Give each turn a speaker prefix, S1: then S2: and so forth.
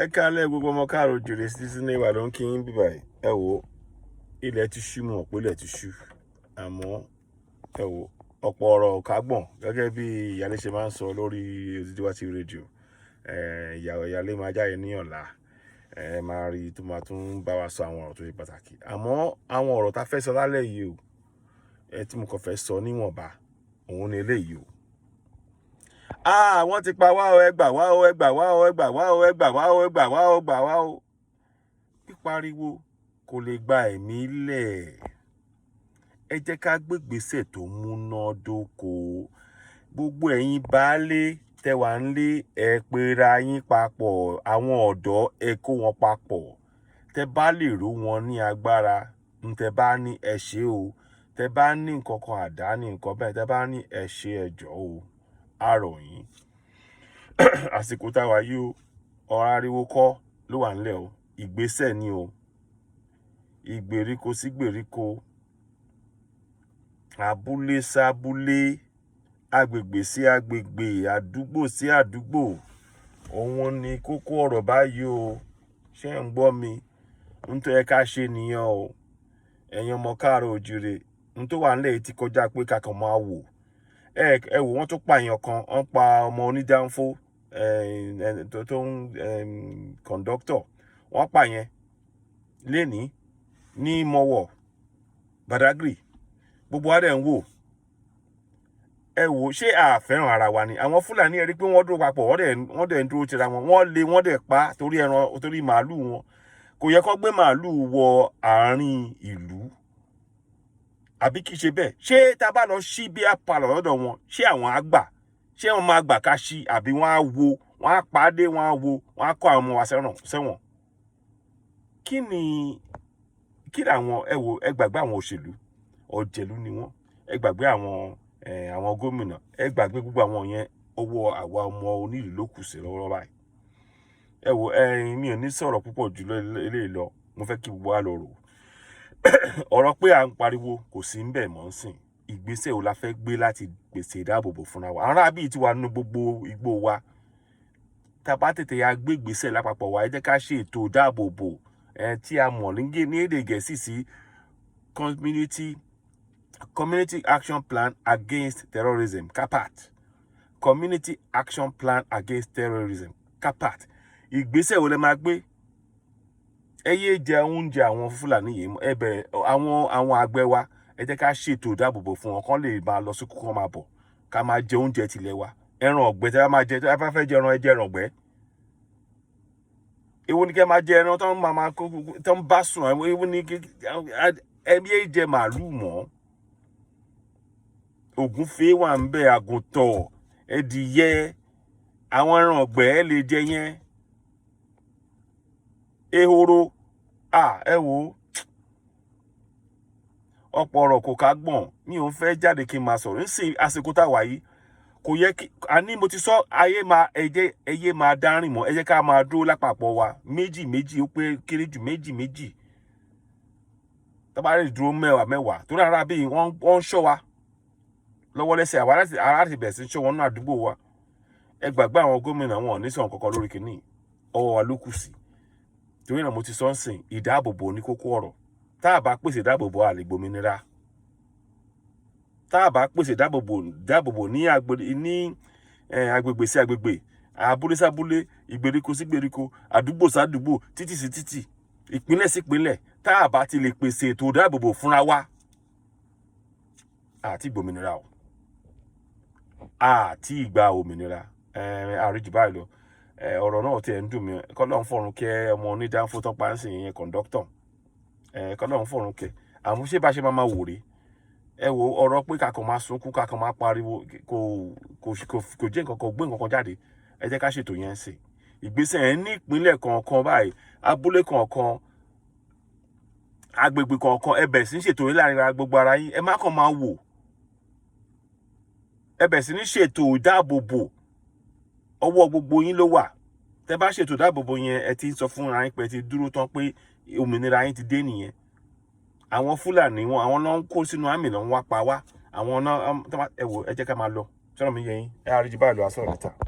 S1: Ẹ káalẹ́, gbogbo ọmọ káàró jèrè títí ní ìwà ló ń kí yín bíbà yìí. Ẹ wò, ilẹ̀ ti ṣú, mọ̀ pé ilẹ̀ ti ṣú, àmọ́ ẹ wò, ọ̀pọ̀ ọ̀rọ̀ kágbọ̀n gẹ́gẹ́ bí ìyálé ṣe máa ń sọ lórí Odùduwà TV rédíò. Ìyàwó ìyálé máa jáde ní ọ̀la, ẹ máa rí tó máa tún bá wa sọ àwọn ọ̀rọ̀ tó ṣe pàtàkì. Àmọ́ àwọn ọ̀rọ̀ tá a fẹ́ sọ lálẹ́ yìí o, ẹ tí mo kàn fẹ́ sọ níwọ̀nba òun ni eléyìí o. Ah, wọ́n ti pa wá o! Ẹ gbà wá o! Ẹ gbà wá o! Ẹ gbà wá o! Ẹ gbà wá o! Ẹ gbà wá o! Ẹ gbà wá o! Pípariwo kò lè gba ẹ̀mí lẹ̀. Ẹ jẹ́ ká gbégbèsè tó múnádóko. Gbogbo ẹ̀yin baálé tẹ́ wà ńlé, ẹ pera yín papọ̀. Àwọn ọ̀dọ́, ẹ kó wọn papọ̀. Tẹ́ bá lè ró wọn ní agbára ń tẹ́ bá ní, ẹ ṣe o. Tẹ́ bá ní nǹkan kan, àdáni nǹkan bẹ́ẹ̀ tẹ́ bá ní, ẹ ṣe, ẹ jọ̀ọ́ o, a rọ̀ yín. Àsìkò táwa yìí o, ọ̀rọ̀ ariwo kọ́ ló wà ńlẹ̀ o, ìgbésẹ̀ ni o. Ìgbèríko sí gbèríko, abúlé sábúlé, agbègbè sí agbègbè, àdúgbò sí àdúgbò, òun ni kókó ọ̀rọ̀ báyìí o. Ṣé ń gbọ́ mi? N tó yẹ ká ṣe nìyẹn o. Ẹ̀yin ọmọ káàárọ̀ òjìrè, n tó wà ńlẹ̀ yìí ti kọjá pé ká kàn máa wò. Ẹ wò, wọ́n tún pa èèyàn kan, wọ́n pa ọmọ onídàáfó tó ń kọ̀ǹdọ́tọ̀, wọ́n pa yẹn lénìí ní Mọ̀wọ̀, Badagry. Gbogbo wa dẹ̀ ń wò. Ẹ wò, ṣé a fẹ́ràn ara wa ni? Àwọn Fúlàní, ẹ rí pé wọ́n dúró papọ̀, wọ́n dẹ̀ ń dúró tira wọn. Wọ́n lé, wọ́n dẹ̀ pa torí ẹran, torí màálù wọn. Kò yẹ kó gbé màálù wọ àárín ìlú, àbí kìí ṣe bẹ́ẹ̀? Ṣé tá a bá lọ ṣí beer parlour lọ́dọ̀ wọn, ṣé àwọn á gbà? Ṣé wọ́n máa gbà ká ṣí, àbí wọ́n á wo, wọ́n á pa á dé, wọ́n á wo, wọ́n á kó àwọn ọmọ wa sẹ́wọ̀n? Kí ni àwọn? Ẹ wo, ẹ gbàgbé àwọn òṣèlú, ọ̀jẹ̀lú ni wọ́n. Ẹ gbàgbé àwọn gómìnà, ẹ gbàgbé gbogbo àwọn yẹn. Ọwọ́ àwa ọmọ onílùú ló kù sí lọ́wọ́lọ́wọ́ báyìí. Ẹ wo, ẹ mi ò ní sọ̀rọ̀ púpọ̀ jù eléyìí lọ. Mo fẹ́ kí gbogbo wa lọ rò ọ̀rọ̀ pé à ń pariwo kò sí ń bẹ̀ mọ́ ń sìn. Ìgbésẹ̀ wo la fẹ́ gbé láti pèsè ìdáàbòbò fúnra wa? Àwọn aráabí ti wà nínú gbogbo igbó wa. Tá a bá tètè ya gbé ìgbésẹ̀ lápapọ̀ wa, ẹ jẹ́ ká ṣe ètò ìdáàbòbò ẹ tí a mọ̀ ní èdè Gẹ̀ẹ́sì sí Community Action Plan Against Terrorism, CAPAT. Community Action Plan Against Terrorism, CAPAT. Ìgbésẹ̀ wo lẹ máa gbé? Ẹ yéé jẹ oúnjẹ àwọn Fúlàní yìí. Ẹ bẹ̀rẹ̀ àwọn àgbẹ̀ wa, ẹ jẹ́ ká ṣètò ìdáàbòbò fún wọn, kán lè máa lọ sí kókó, máa bọ̀, ká máa jẹ oúnjẹ tilẹ̀ wa. Ẹran ọ̀gbẹ́ tí a máa jẹ, tí a bá fẹ́ jẹ ẹran, ẹ jẹ ẹran ọ̀gbẹ́. Èwo ni kẹ́ máa jẹ ẹran tó ń máa kó tó ń bá sùn? Èwo ni ẹ yéé jẹ màálù mọ́? Ògúnfe wà ń bẹ, àgùntàn, ẹdìyẹ, àwọn ẹran ọ̀gbẹ́, ẹ lè jẹ yẹn, ehoro. À, ẹ wo, ọ̀pọ̀ ọ̀rọ̀ kò ká gbọ̀n. Mi ò ń fẹ́ jáde kí n máa sọ̀rọ̀ nísìnyí. Àsìkò tá a wà yìí, kò yẹ kí àní mo ti sọ ayé máa ẹ jẹ́ ẹ yé máa dárìn mọ́. Ẹ jẹ́ ká máa dúró lápapọ̀ wa, méjì méjì, ó pé kéré jù méjì méjì. Tá bá lè dúró mẹ́wàá mẹ́wàá, torí ara bíi wọ́n ń ṣọ́ wa lọ́wọ́ lẹ́sẹ̀, àwa láti ara ti bẹ̀rẹ̀ sí ń ṣọ́ wọn ní àdúgbò wa. Ẹ gbàgbé àwọn gómìnà, wọn ò ní sọ̀rọ̀ kankan lórí kìíní. Ọwọ́ wa ló kù sí. Torí náà mo ti sọ ń sìn, ìdáàbòbò ní kókó ọ̀rọ̀. Tá a bá pèsè ìdáàbòbò, a lè gbòmìnira. Tá a bá pèsè ìdáàbòbò ní agbègbè sí agbègbè, abúlé sábúlé, ìgbèríko sí ìgbèríko, àdúgbò sádùúgbò, títì sí títì, ìpínlẹ̀ sí ìpínlẹ̀, tá a bá ti lè pèsè ètò ìdáàbòbò fúnra wa, àti gbòmìnira o, àti ìgbà òmìnira àríjù báyìí lọ. Ọ̀rọ̀ náà tiẹ̀ ń dùn mí. Kọ́lọ́run fọ̀run kẹ́ ọmọ onídàáfó tó pa ń sìn yẹn, kọ̀ǹdọ́tọ̀. Kọ́lọ́run fọ̀run kẹ́. Àmọ́ ṣé bá ṣe máa wò rí? Ẹ wo, ọ̀rọ̀ pé kakàn máa sunkún, kakàn máa pariwo, kò jẹ́ nǹkan kan gbé nǹkan kan jáde. Ẹ jẹ́ ká ṣètò yẹn sí ìgbésẹ̀ yẹn ní ìpínlẹ̀ kọ̀ọ̀kan báyìí, abúlé kọ̀ọ̀kan, agbègbè kọ̀ọ̀kan. Ẹ bẹ̀rẹ̀ sí ní ṣètò yín láàrin ara gbogbo ara yín. Ẹ má kàn máa wò. Ẹ bẹ̀rẹ̀ sí ní ṣètò ìdáàbòbò. Ọwọ́ gbogbo yín ló wà. Tẹ bá ṣètò ìdáàbòbò yẹn, ẹ ti ń sọ fún ara yín pé ẹ ti dúró tán, pé òmìnira yín ti dé nìyẹn. Àwọn Fúlàní wọn, àwọn náà ń kó sínú àmì náà ń wá pa wá. Àwọn náà, ẹ wò, ẹ jẹ́ ká máa lọ sọ́nà mi yẹn. Ẹ àríjì báyìí lọ, àsọ̀rọ̀ níta.